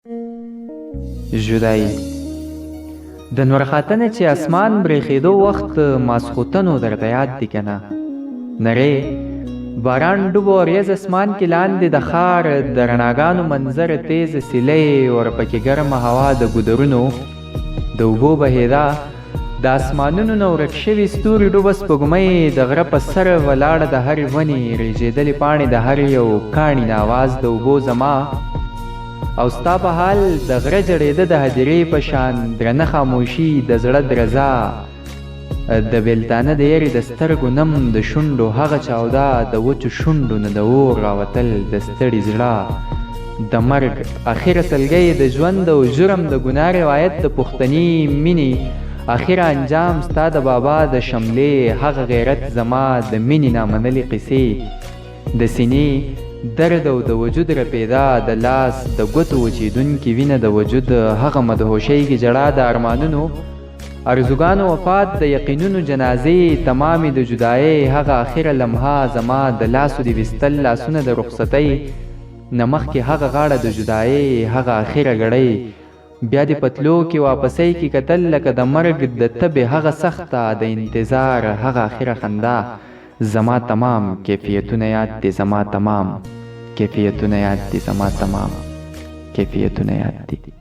جدایي د نورخاتنه چې اسمان برېښېدو وخت ماسخوتنو درته یاد دي که نه؟ نری باران ډوب وریځ اسمان کې لاندې د ښار د رڼاګانو منظر، تیزه سیلۍ ورپکې، ګرمه هوا، د ګودرونو د اوبو بهېدا، د اسمانونو نه ورک شوي ستوري، ډوبه سپوږمۍ د غره په سر ولاړه، د هرې ونې رېږېدلې پاڼې، د هر یو کاڼي نه اواز د اوبو، زما او ستا په حال د غره جړېده، د هدیرې په شان درنه خاموشي، د زړه درزا، د بېلتانه د یرې، د سترګو نم، د شونډو هغه چاوده، د وچو شونډو نه د اور راوتل، د ستړي زړه د مرګ اخره سلګۍ، د ژوند او جرم د ګناه روایت، د پښتني مینې اخره انجام، ستا د بابا د شملې هغه غیرت، زما د مینې نامنلې قصې، د سینې درد او د وجود رپېدا، د لاس د ګوتو وچېدونکې وینه، د وجود هغه مدهوشۍ کې ژړا، د ارمانونو ارزوګانو وفات، د یقینونو جنازې تمامې، د جدایۍ هغه اخره لمحه، زما د لاسو دې ویستل لاسونه د رخصتۍ نه مخکې هغه غاړه، د جدایۍ هغه اخره ګړۍ، بیا دې په تلو کې واپسۍ کې کتل لکه د مرګ د تبې هغه سخته، د انتظار هغه اخره خندا، زما تمام کیفیتونه یاد دي، زما تمام کیفیتونه یاد دي، زما تمام کیفیتونه یاد دي.